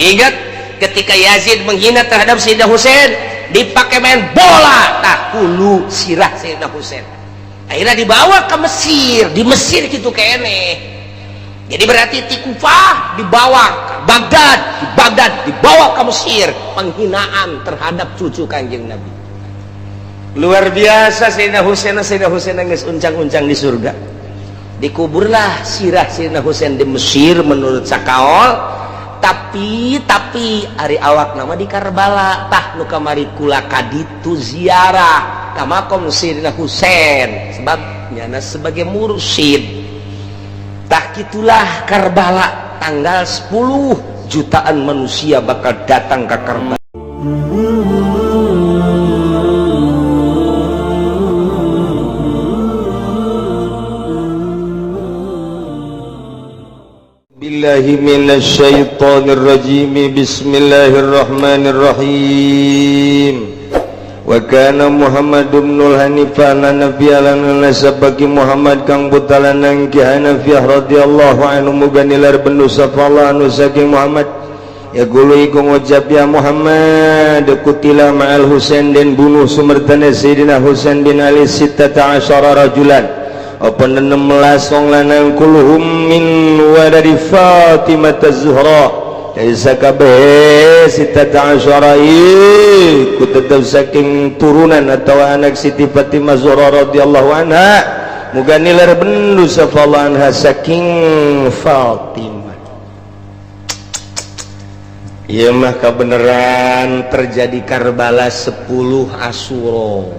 Ingat ketika Yazid menghina terhadap Sayyidina Husain, dipakai main bola tah hulu sirah Sayyidina Husain, akhirnya dibawa ke Mesir. Di Mesir gitu kene. Jadi berarti di Kufah dibawa ke Baghdad, di Baghdad dibawa ke Mesir, penghinaan terhadap cucu Kanjeng Nabi. Luar biasa Sayyidina Husain. Sayyidina Husain geus uncang-uncang di surga. Dikuburlah sirah Sayyidina Husain di Mesir menurut sakaol, tapi ari awakna mah di Karbala. Tah, nu kamari kula kaditu ziarah ka makom Sayyidina Husain sebab nyana sebagai mursyid. Tah, gitulah Karbala. Tanggal 10 jutaan manusia bakal datang ke Karbala. بالله من الشيطان الرجيم. بسم الله الرحمن الرحيم. وكان محمد بن الحنيفة Hanafiah lan nasab bagi Muhammad kang putra lanang Ki Hanafiah رضي الله عنه muga nilar bendu sapa Allah عنه saking Muhammad. يقول iku ngucap ya Muhammad, قتل مع الحسين den bunuh sumertane Sayyidina Husain bin Ali 16 rajulan apa 16 wong lanang, كلهم من ولد Fatimah Az-Zahra, jadi sakabeh 16 iku tetep saking turunan atau anak Siti Fatimah Zahra رضي الله عنها muga nilar bendu sapa Allah عنها saking Fatimah. Ieu mah kebenaran terjadi Karbala 10 Asyura.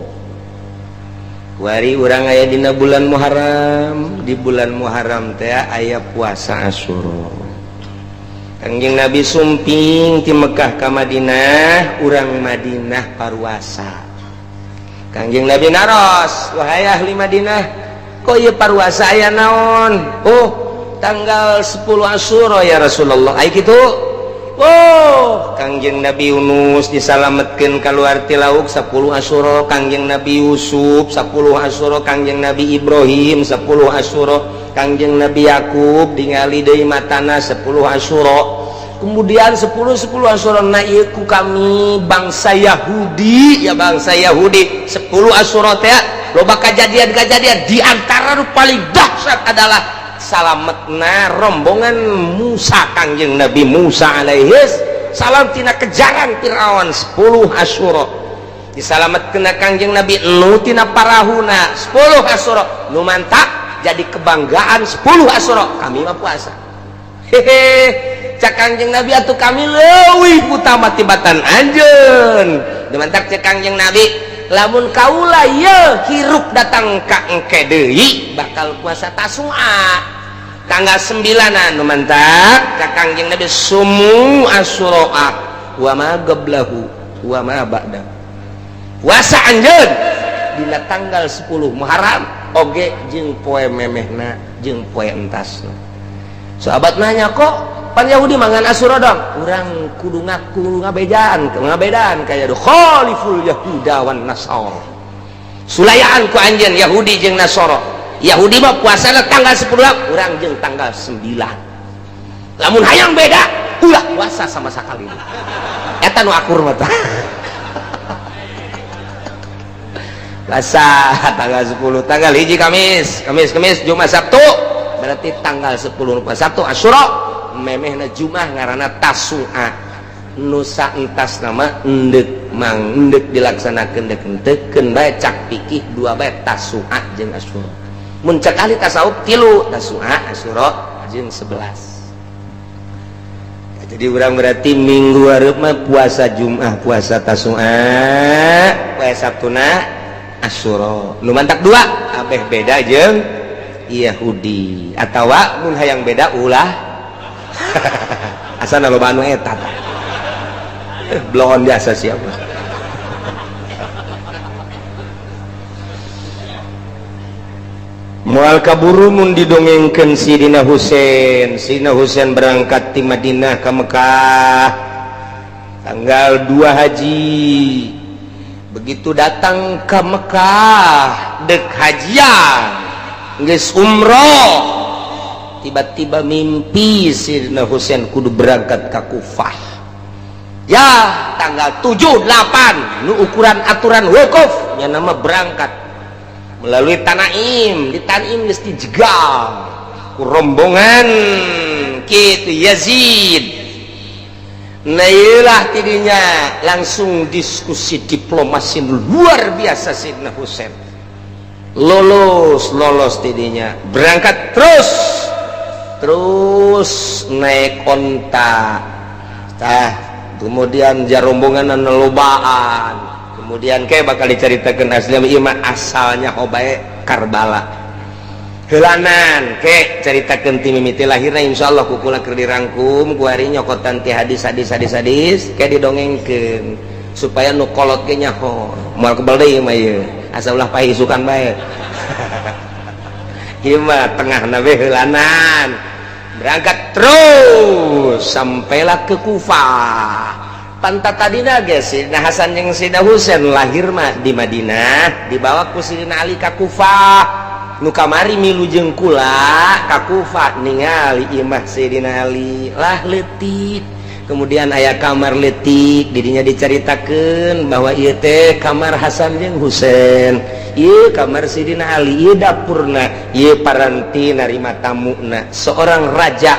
Wari urang aya dina bulan Muharram. Di bulan Muharram teh aya puasa Asyura. Kangjeng Nabi sumping ti Mekah ka Madinah, urang Madinah paruasa. Kangjeng Nabi naros, "Wahai ahli Madinah, kok ieu paruasa aya naon?" "Oh, tanggal 10 Asyura ya Rasulullah." Ai kitu. Oh, Kangjeng Nabi Yunus disalametkeun keluar ti lauk 10 Asyura, Kangjeng Nabi Yusuf 10 Asyura, Kangjeng Nabi Ibrahim 10 Asyura, Kangjeng Nabi Yakub ningali deui matana 10 Asyura. Kemudian 10 10 Asyura. Na ieu ku kami bangsa Yahudi ya, bangsa Yahudi 10 Asyura teh loba kejadian-kejadian. Di antara nu paling dahsyat adalah salametna rombongan Musa, Kangjeng Nabi Musa alaihis salam tina kejaran Fir'aun 10 Asyura. Disalametkeun Kangjeng Nabi Nuh tina parahuna 10 Asyura. Nu mantak jadi kebanggaan 10 Asyura kami mah puasa. Hehe, cak Kangjeng Nabi, atuh kami leuwih utama tibatan anjeun. Nu mantak cek Kangjeng Nabi, lamun kaula ye hirup datang ka engke deui bakal puasa Tasua tanggal 9. Nu mantak ka Kangjeng Nabi, صوموا عاشوراء وما قبله وما بعده, puasa anjeun dina tanggal 10 Muharram oge jeung poe memehna jeung poe entasna. Sahabat nanya, "Kok pan Yahudi mangan Asyura dong?" Urang kudu ngaku ngabejaan ngabedaan kayak do خالفوا اليهود والنصارى, sulayaan ku anjeun Yahudi jeung Nasara. Yahudi mah puasana tanggal 10, urang jeung tanggal 9. Lamun hayang beda, ulah puasa sama sekali. Eta nu akur mah tah. Puasa tanggal 10, tanggal hiji Kamis, Kamis, Kamis, Jumat, Sabtu, berarti tanggal 10 Sabtu Asyura, memehna Jumat ngaranna Tasua. Nusa entas nama endek mang endek dilaksanakeun dek henteu bae cak pikih dua bae, Tasua jeung Asyura. Mun cek ahli tasawuf tilu, Tasua, Asyura jeung 11. Ya, jadi urang berarti minggu hareup mah puasa Jumat, puasa Tasua, puasa Sabtuna Asyura. Nu mantak dua abeh beda jeung Yahudi atawa mun hayang beda ulah. Asana loba anu eta tah. Bloon biasa siapa. Moal kaburu mun didongengkeun Sidina Husain. Sidina Husain berangkat ti Madinah ke Mekah tanggal 2 Haji. Begitu datang ke Mekah dek hajian geus umroh, tiba-tiba mimpi Sidina Husain kudu berangkat ke Kufah. Ya, tanggal 7 8 nu ukuran aturan wukuf nya nama berangkat melalui Tan'im. Di Tan'im geus dijegal ku rombongan kitu Yazid. Nah, iyalah tidinya langsung diskusi diplomasi luar biasa. Sidna Husain lolos, lolos tidinya, berangkat terus terus naik onta. Tah, kemudian jarombongan lobaan. Kemudian kayak bakal diceritakan asli ima asalnya hobae Karbala heulanan ke ceritakan ti mimiti lahirna. Insyaallah ku kula keur dirangkum ku ari nyokotan ti hadis, hadis, hadis, hadis, kayak didongengkeun supaya nu kolot ge nyaho. Moal kebal deui mah ieu, asa ulah pahisukan bae. Ieu mah tengah nabe heulanan. Berangkat terus sampailah ke Kufah. Pantat tadina ge Sidina Hasan jeung Sidina Husain lahir mah di Madinah, dibawa ku Sidina Ali ka Kufah. Nu kamari milu jeung kula ka Kufah ningali imah Sidina Ali lah leutik. Kemudian aya kamar leutik, didinya diceritakeun bahwa ieu teh kamar Hasan jeung Husain, ieu kamar Sidina Ali, ieu dapurna, ieu paranti narima tamuna. Seorang raja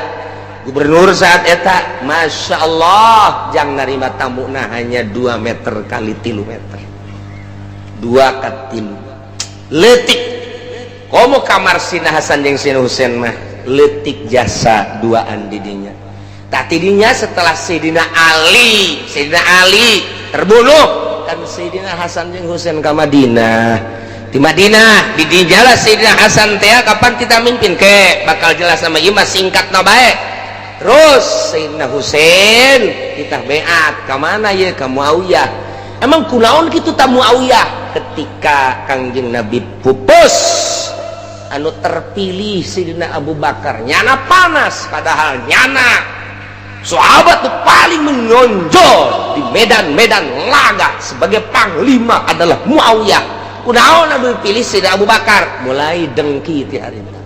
gubernur saat eta, Masya Allah, jang narima tamuna hanya 2 meter kali 3 meter, 2 ka 3, leutik. Komo kamar Sina Hasan jeung Sina Husain mah leutik, jasa duaan didinya. Tak tidinya setelah Sayyidina Ali terbunuh kan, Sayyidina Hasan jeung Husain ke Madinah. Di Madinah di dijalah Sayyidina Hasan teh kapan kita mimpin ke bakal jelas sama ieu mah, singkat na bae. Terus Sayyidina Husain kita beat ke mana ya? Ke Muawiyah. Emang kunaon kitu ta Muawiyah? Ketika Kangjeng Nabi pupus, anu terpilih Sayyidina Abu Bakar, nyana panas, padahal nyana sahabat tuh paling menonjol di medan-medan laga sebagai panglima adalah Muawiyah. Kunaon anu dipilih Sayyidina Abu Bakar? Mulai dengki ti hari itu.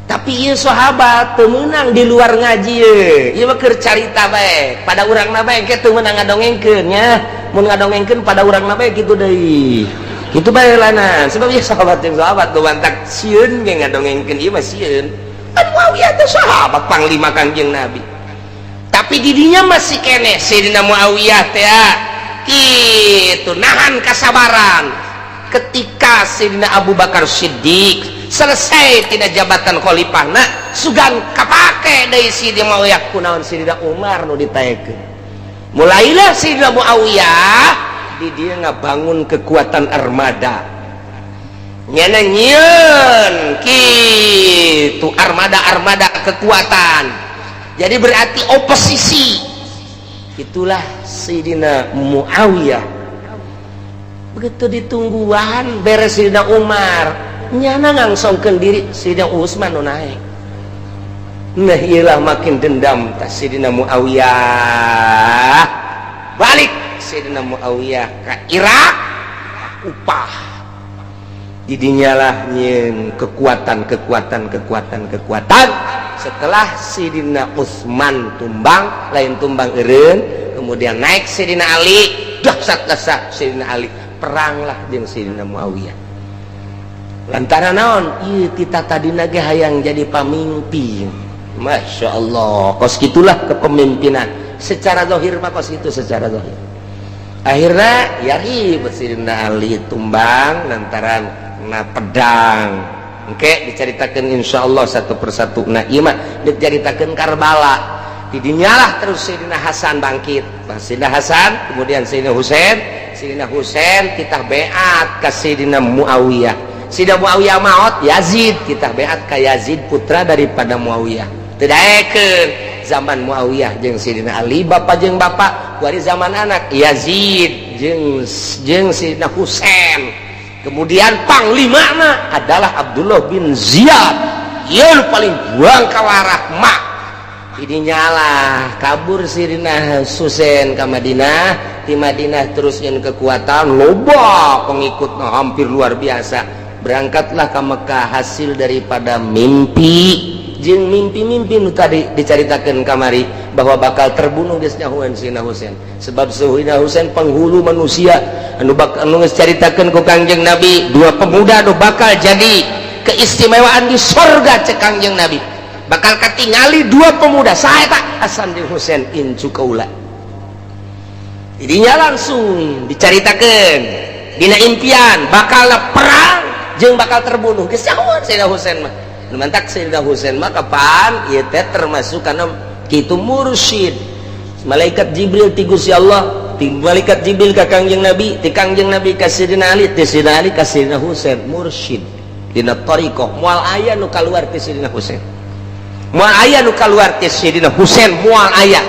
Tapi ieu sahabat teu meunang di luar ngaji ye. Ieu mah keur carita bae pada urangna bae ke teu meunang ngadongengkeun nya. Mun ngadongengkeun pada urangna bae kitu deui. Kitu bae lana. Sebab ieu sahabat jeung sahabat nu mantak sieun ge ngadongengkeun ieu mah sieun. Kan Muawiyah teh sahabat panglima Kangjeng Nabi. Tapi didinya masih keneh Sayyidina Muawiyah teh kitu nahan kasabaran. Ketika Sayyidina Abu Bakar Siddiq selesai tina jabatan khalifahna, sugan kapake deui Sayyidina Muawiyah, kunaon Sayyidina Umar nu ditaekeun? Mulailah Sayyidina Muawiyah di dia ngabangun kekuatan armada nyana, nyieun kitu armada-armada kekuatan. Jadi berarti oposisi itulah Sayyidina Muawiyah. Begitu ditungguan beres Sayyidina Umar, nyana ngangsongkeun diri, Sayyidina Utsman nu naik. Nah, iyalah makin dendam tas Sayyidina Muawiyah. Balik Sayyidina Muawiyah ke Irak, upah didinyalah nyieun kekuatan, kekuatan, kekuatan, kekuatan. Setelah Sayyidina Utsman tumbang, lain tumbang eureun, kemudian naik Sayyidina Ali, dahsyat dahsyat Sayyidina Ali, peranglah jeung Sayyidina Muawiyah. Lantaran naon? Ieu tita tadina ge hayang jadi pamimpin. Masya Allah, kos gitulah kepemimpinan secara zahir mah kos itu secara zahir. Akhirnya ya ribet, Sayyidina Ali tumbang lantaran na pedang. Oke, diceritakan insya Allah satu persatu. Nah, iya mah diceritakan Karbala. Didinyalah terus Sayyidina Hasan bangkit. Nah, Sayyidina Hasan, kemudian Sayyidina Husain. Sayyidina Husain kita beat ke Sayyidina Muawiyah. Sayyidina Muawiyah maut, Yazid kita beat ke Yazid, putra daripada Muawiyah. Tidak zaman Muawiyah jeung Sayyidina Ali bapak jeung bapak, kuari zaman anak Yazid jeung jeung Sayyidina Husain. Kemudian panglimana adalah Abdullah bin Ziyad. Ieu paling buang kawarah mak ini nyala kabur Sayyidina Husain ke Madinah. Di Madinah terus yang kekuatan loba pengikut hampir luar biasa, berangkatlah ke Mekah hasil daripada mimpi. jeung mimpi-mimpi nu tadi dicaritakeun kamari bahwa bakal terbunuh geus nyahoan Sayyidina Husain. Sebab Sayyidina Husain penghulu manusia anu bakal anu geus caritakeun ku Kangjeng Nabi, dua pemuda anu bakal jadi keistimewaan di sorga cek Kangjeng Nabi. Bakal katingali dua pemuda saha eta? Hasan jeung Husain incu kaula. Jadinya langsung dicaritakeun dina impian bakal perang jeung bakal terbunuh. Geus nyahoan Sayyidina Husain mah. Nu mantak Sayyidina Husain mah kapan ieu teh termasuk kana kitu mursyid. Malaikat Jibril ti Gusti Allah, ti malaikat Jibril ka Kangjeng Nabi, ti Kangjeng Nabi ka Sayyidina Ali, ti Sayyidina Ali ka Sayyidina Husain, mursyid. Dina thariqah moal aya nu kaluar ti Sayyidina Husain. Moal aya nu kaluar ti Sayyidina Husain, moal aya.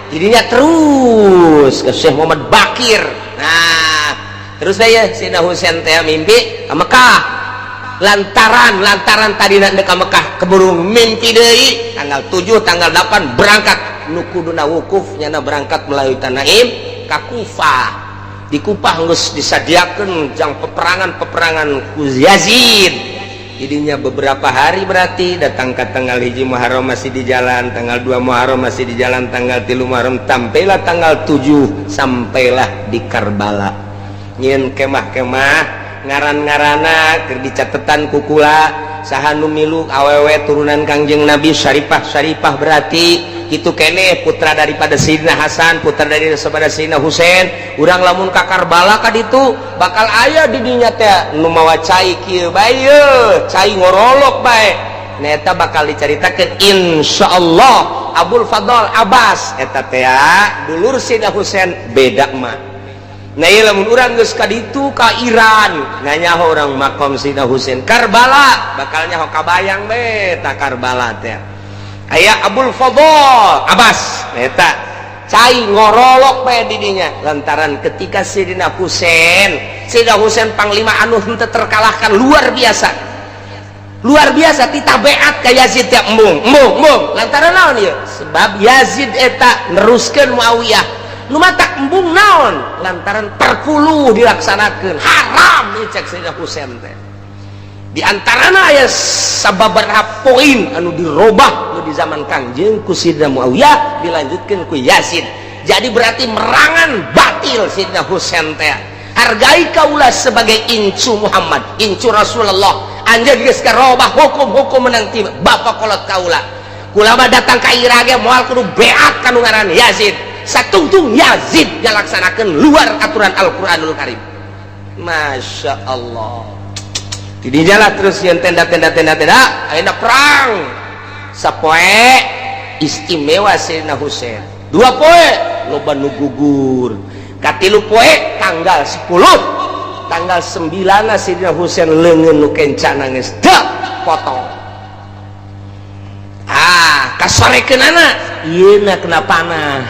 Jadinya terus ke Syekh Muhammad Bakir. Nah, terus saya Sayyidina Husain teh mimpi ke Mekah. Lantaran tadi nak ke Mekah keburu mimpi deui tanggal 7 tanggal 8 berangkat nu kuduna wukuf nyana berangkat melalui Tanaim ka Kufah. Di Kufah geus disadiakeun jang peperangan-peperangan ku Yazid. Jadinya beberapa hari berarti datang ke tanggal 1 Muharram masih di jalan, tanggal 2 Muharram masih di jalan, tanggal 3 Muharram sampailah tanggal 7 sampailah di Karbala. Nyieun kemah-kemah ngaran-ngarana keur dicatetan kukula saha nu milu awewe turunan Kangjeng Nabi Syarifah-syarifah berarti kitu keneh putra daripada Sayyidina Hasan, putra daripada Sayyidina Husain. Urang lamun ka Karbala ka ditu bakal aya di dinya teh nu mawa cai kieu bae yeuh, cai ngorolok bae. Nah eta bakal dicaritakeun insyaallah Abul Fadl Abbas eta teh dulur Sayyidina Husain beda mah. Nah ieu lamun urang geus ka ditu ka Iran nganyaho urang makom Sayyidina Husain Karbala bakal nyaho kabayang bae ta Karbala teh. Aya Abul Fadl Abbas eta cai ngorolok bae di dinya lantaran ketika Sayyidina Husain panglima anu henteu terkalahkan luar biasa titabeat ka Yazid teh embung embung embung lantaran naon ieu sebab Yazid eta neruskeun Muawiyah nu matak embung naon lantaran perkuluh dilaksanakeun haram ieu cek Sayyidina Husain teh. Di antarana aya sababaraha poin anu dirobah nu di zaman Kangjeng ku Sayyidina Muawiyah dilanjutkeun ku Yazid. Jadi berarti merangan batil Sayyidina Husain teh. Hargai kaula sebagai incu Muhammad, incu Rasulullah. Anjeun geus karobah hukum-hukum menang ti bapak kolot kaula. Kula mah datang ka Irak ge moal kudu beat ka nu ngaran Yazid. Satungtung Yazid ngalaksanakeun luar aturan Al-Qur'anul Karim. Masya Allah. Tidinya lah terus yang tenda ayeuna perang sapoe istimewa Sayyidina Husain 2 poe loba nu gugur katilu poe tanggal 10 tanggal 9 Sayyidina Husain leungeun nu kencana geus dek potong ah kasorekeunana ieuna kena panah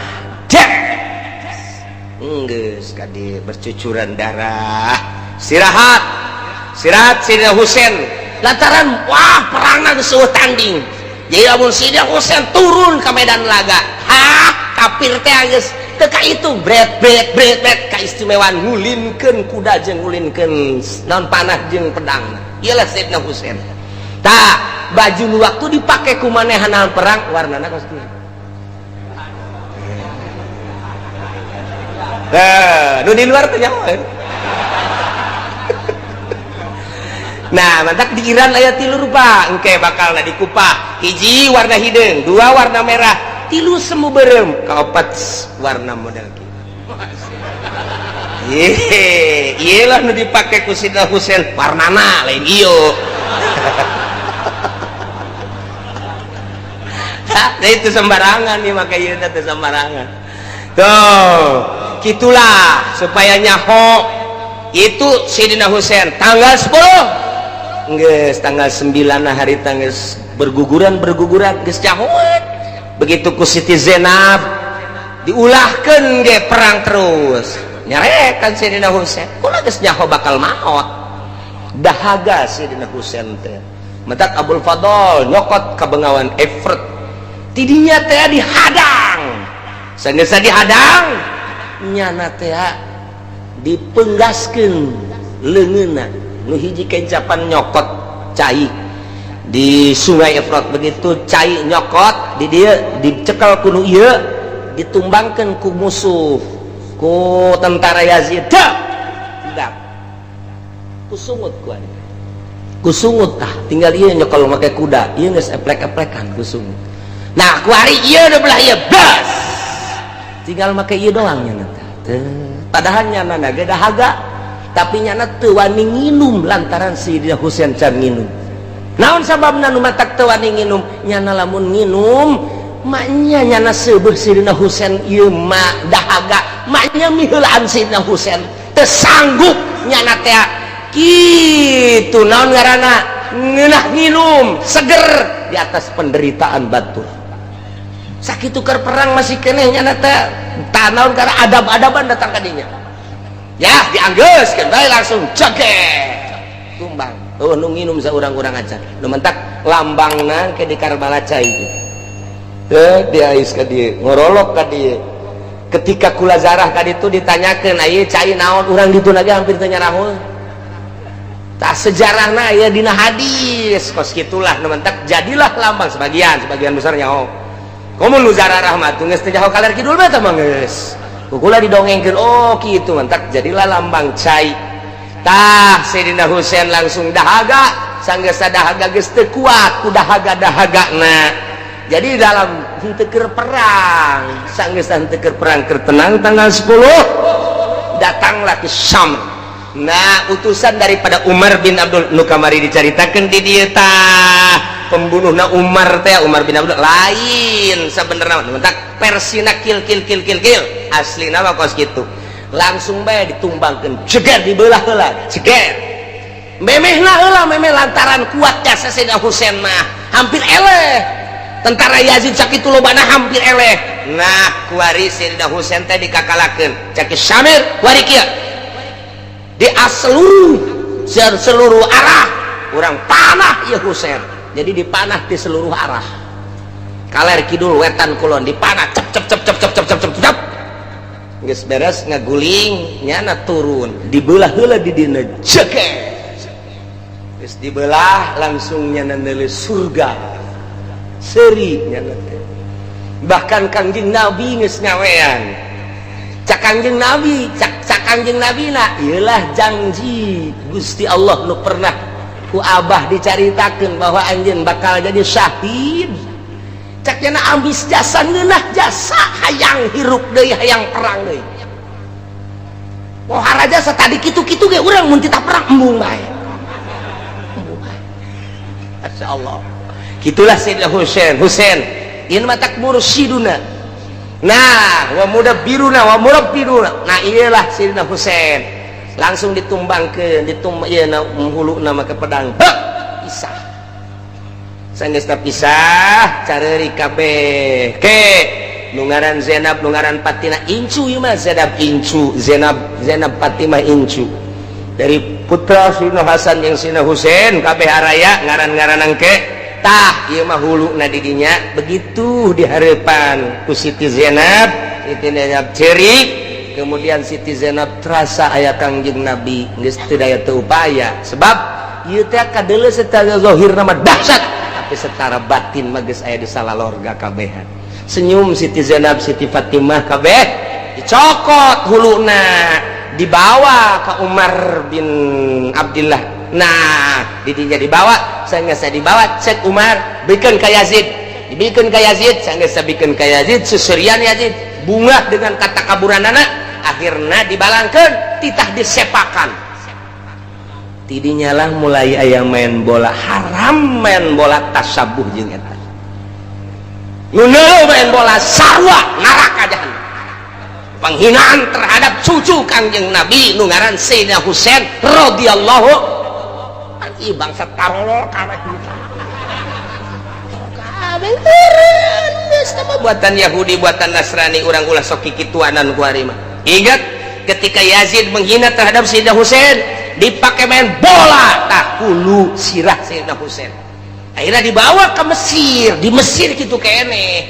dek geus kadi bercucuran darah istirahat sirat Sayyidina Husain lantaran wah perangna geus eueuh tanding. Jadi lamun Sayyidina Husain turun ke medan laga, hah kafir teh geus teu ka itu bret bret bret bret kaistimewaan ngulinkeun kuda jeung ngulinkeun naon panah jeung pedang. Iyalah Sayyidina Husain. Tah baju nu waktu dipake ku manehna perang warnana kos kieu. Tah nu di luar teh nyaho. Nah, mantak di Iran aya 3 rupa, engke bakal na dikupah. Hiji warna hideung, 2 warna merah, 3 semu berem, kaopat warna model kieu. Ye, ieu lah nu dipake ku Sayyidina Husain warnana lain ieu. Nah, itu sembarangan nih make ieu teh sembarangan. Tuh, gitulah supaya nyaho itu Sayyidina Husain tanggal 10 geus tanggal 9 hari tanggal berguguran geus nyahoan. Begitu ku Siti Zainab diulahkeun ge perang terus nyarekan Sayyidina Husain kula geus nyaho bakal maot dahaga Sayyidina Husain teh mentak Abul Fadl nyokot ka bengawan Efrat tidinya teh dihadang sanggeus dihadang nyana teh dipenggaskeun leungeunna nu hiji kencapan nyokot cai Di Sungai Efrat begitu cai nyokot di dia, dicekel ku nu ieu, ditumbangkan ku musuh, ku tentara Yazid. Dah tidak kusungut ku kusungut. Tah, tinggal ieu nyokol make kuda ieu geus eplek-eplekan kusungut. Nah, kuari ieu udah belah ieu, bas, tinggal make ieu doang nya. Padahal nyana ge dahaga, tapi nyana teu wani nginum lantaran si Husain can nginum. Naon sababna nu matak teu wani nginum? Nyana lamun nginum maknya nyana seubeuh Sidina Husain. Ieu mah dahaga, maknya miheulaan Sidina Husain, teu sanggup nyana teh kitu. Naon ngaranna ngeunah nginum seger di atas penderitaan batur. Sakitu keur perang masih keneh nyana teh. Tah, naon karena adab-adaban datang ka dinya ya, dianggeuskeun bae, langsung ceget tumbang. Oh, nu nginum saurang-urang aja. Nu mentak lambangna ke di Karbala cai itu teh diais ka dieu, ngorolok ka dieu. Ketika kula zarah ka ditu ditanyakeun, "Ieu cai naon?" Urang ditu lagi hampir teu nyaraho. Tah, sejarahna aya dina hadis kos kitulah. Nu mentak jadilah lambang sebagian, sebagian besarnya. Oh, komo nu zarah mah geus teu jauh kaler kidul mah mah geus kukula didongengkeun. Oh, kitu mentak jadilah lambang cai. Tah, Sayyidina Husain langsung dahaga. Sanggeus dahaga geus teu kuat ku dahaga-dahagana. Jadi dalam henteu keur perang, sanggeus henteu keur perang, keur tenang, tanggal 10 datanglah ke Syam. Nah, utusan daripada Umar bin Abdul nu kamari dicaritakeun di dieu. Tah, pembunuhna Umar teh Umar bin Abdul lain sebenarnya, mentak versina kil kil kil kil kil, asli nama kos gitu. Langsung bae ditumbangkeun, ceger, dibelah heula, ceger, memehna heula memeh, lantaran kuat jasa Sayyidina Husain mah hampir eleh tentara Yazid sakitu lobana, hampir eleh. Nah, kuari Sayyidina Husain teh dikakalakeun cek Syamir kuari kieu, di seluruh seluruh arah urang panah ya Husain. Jadi dipanah di seluruh arah, kaler kidul wetan kulon dipanah, cep cep cep cep cep cep cep cep cep. Geus beres ngaguling, nyana turun, dibelah heula di dina, jege geus dibelah, langsung nyana neuleuh surga, seuri nyana teh. Bahkan Kangjeng Nabi geus nyawean. Cak Kangjeng Nabi, cak cak Kangjeng Nabi na ieulah janji Gusti Allah nu pernah ku Abah dicaritakeun bahwa anjeun bakal jadi syahid. Cak nyana ambis jasa, ngeunah jasa, hayang hirup deui, hayang perang deui. Pohara jasa tadi kitu-kitu ge urang mun titah perang embung bae, embung bae. Masya Allah, gitulah Sayyidina Husain. Husain ieu mah tak mursyiduna, nah, wa mudabbiruna wa murabbiruna. Nah, iyalah Sayyidina Husain langsung ditumbangkeun, ditum ieu na huluna make pedang. Heh, pisah. Sanggeus pisah, careuri kabeh ke nu ngaran Zainab, nu ngaran Fatimah incu. Ieu mah Zainab incu, Zainab, Zainab Fatimah incu dari putra Sayyidina Hasan yang Sayyidina Husain. Kabeh araya ngaran-ngaran engke. Tah, ieu mah huluna di dinya begitu dihareupan ku Siti Zainab. Siti Zainab cerik, kemudian Siti Zainab terasa aya Kangjeng Nabi, geus teu daya teu upaya, sebab ieu teh kadeuleu secara zahir mah dahsyat, tapi secara batin mah geus aya di salalorga kabehan. Senyum Siti Zainab, Siti Fatimah kabeh, dicokot huluna, dibawa ke Umar bin Abdullah. Nah, didinya dibawa, sehingga saya dibawa, cek Umar, bikin ka Yazid, dibikin ka Yazid. Sehingga saya bikin ka Yazid, seserian Yazid bunga dengan kata kaburan anak, akhirnya dibalangkan, titah disepakan. Tidinya lah mulai aya main bola haram, main bola tasabuh jeung eta nu main bola sarua neraka jahanam. Penghinaan terhadap cucu Kangjeng Nabi nu ngaran Sayyidina Husain radhiyallahu. Ih, bangsa tarolol kabeh, kabeh geus buatan Yahudi, buatan Nasrani. Urang ulah sok kikituanan ku mah. Ingat ketika Yazid menghina terhadap Sayyidina Husain, dipakai main bola. Tah, hulu sirah Sayyidina Husain akhirnya dibawa ke Mesir. Di Mesir gitu kene.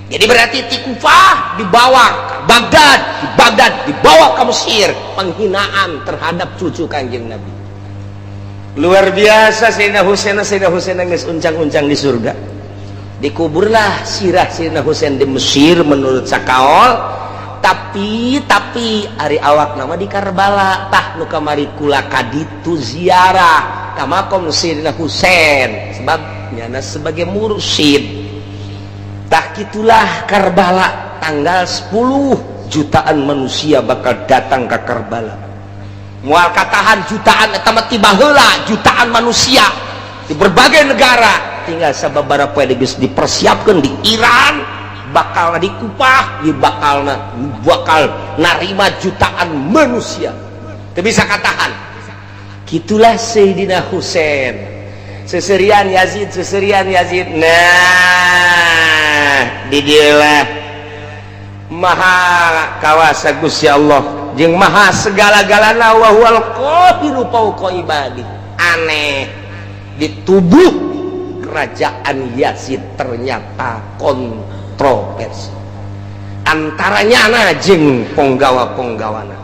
Jadi berarti di Kufah dibawa ke Baghdad, di Baghdad dibawa ke Mesir, penghinaan terhadap cucu Kanjeng Nabi. Luar biasa Sayyidina Husain. Sayyidina Husain geus uncang-uncang di surga. Dikuburlah sirah Sayyidina Husain di Mesir menurut sakaol, tapi ari awak nama di Karbala. Tah, nu kamari kula kaditu ziarah ka makom Sayyidina Husain sebab nyana sebagai mursyid. Tah, gitulah Karbala. Tanggal 10 jutaan manusia bakal datang ke Karbala, mual katahan jutaan eta mah. Tiba heula jutaan manusia di berbagai negara, tinggal sababaraha poe geus dipersiapkan di Iran, bakal di Kupah, di bakal bakal narima jutaan manusia, teu bisa katahan. Gitulah Sayyidina Husain, seserian Yazid, seserian Yazid. Nah, di dieulah maha kawasa Gusti Allah jeung maha segala-galana, wa huwal qahiru fauqa ibadi. Aneh, di tubuh kerajaan Yazid ternyata kontroversi antaranya na jeung ponggawa-ponggawana.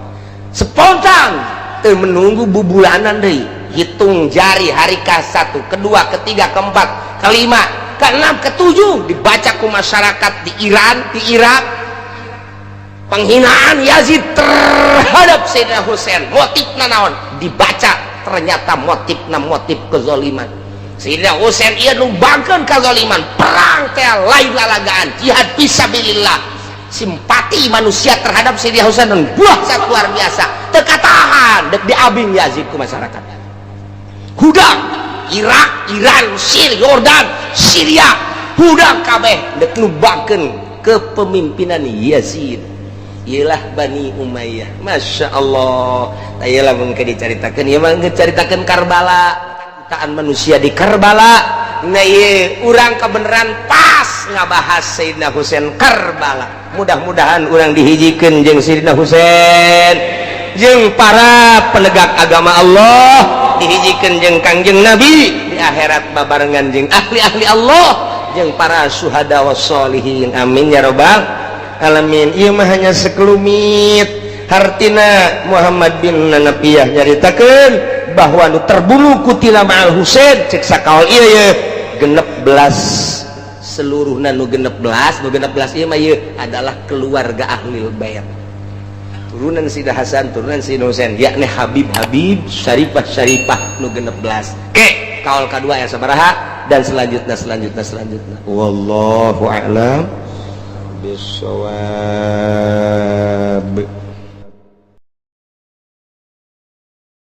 Spontan, teu menunggu bubulanan deui, hitung jari hari ke satu, kedua, ketiga, keempat, kelima, keenam, ketujuh, dibaca ku masyarakat di Iran, di Irak, penghinaan Yazid terhadap Sayyidina Husain motifna naon. Dibaca, ternyata motifna motif kezoliman. Sayyidina Husain ieu numbangkeun kezoliman, perang teh lain lalagaan, jihad fisabilillah. Simpati manusia terhadap Sayyidina Husain dan buah sangat luar biasa, teu katahan, dek diabing Yazid ku masyarakat. Hudang Irak, Iran, Mesir, Yordan, Syria, hudang kabeh dek numbangkeun kepemimpinan Yazid. Ialah Bani Umayyah. Masya Allah. Iyalah, mungkin diceritakan ya, mungkin diceritakan Karbala, jutaan manusia di Karbala. Nah, iya, urang kebenaran pas ngabahas Sayyidina Husain Karbala. Mudah-mudahan urang dihijikan jeung Sayyidina Husain jeung para penegak agama Allah, dihijikan jeung Kangjeng Nabi, di akhirat babarengan jeung ahli-ahli Allah jeung para syuhada wassolihin. Amin ya robbal alamin. Ieu mah hanya sekelumit. Hartina Muhammad bin Hanafiyah nyaritakeun bahwa nu terbunuh kutila ma'al Husain, cek sakaol ieu ye 16 seluruhna. Nu 16, nu 16 ieu mah ieu adalah keluarga ahli bait, turunan Sida Hasan, turunan Sida Husain, yakni Habib Habib, Syarifah Syarifah, nu 16. Ke kaol kedua ya sabaraha dan selanjutnya, selanjutnya, selanjutnya. Wallahu a'lam bissawab.